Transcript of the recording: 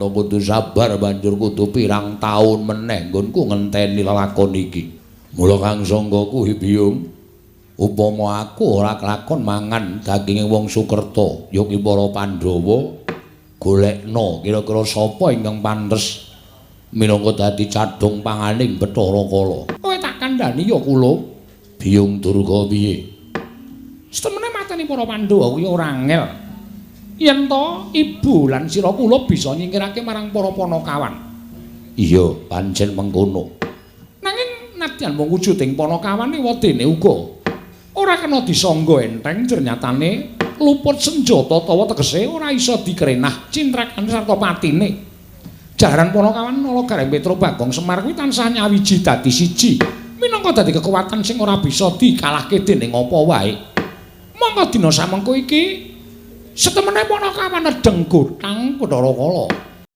Kudu sabar banjur kudu pirang taun meneh nggonku ngenteni lelakon iki. Mula Kang Sangga kuwi Biyung, upama aku ora kelakon mangan daginge wong Sukerta, ya ki para Pandhawa golekna kira-kira sapa ingkang pantes minangka dadi cadhung panganing Bathara Kala. Kowe tak kandhani ya kula. Biyung Durga piye? Setemene mateni para Pandhawa kuwi ora angel. Yen to ibu lan sira kula bisa nyingkirake marang para Panakawan. Iya, pancen mengkono. Nanging nadyan mung wujuding Panakawane wadene uga ora kena disangga enteng jernyatane luput senjata tawa tegese ora iso dikrenah cintrakan sarta patine. Jaran Panakawan Nala Gareng Petruk Bagong Semar kuwi tansah nyawiji dadi siji. Minangka dadi kekuatan sing ora bisa dikalahke dening apa wae. Mongko dina samengko iki setemene Panakawan nedheng gotang Bathara Kala.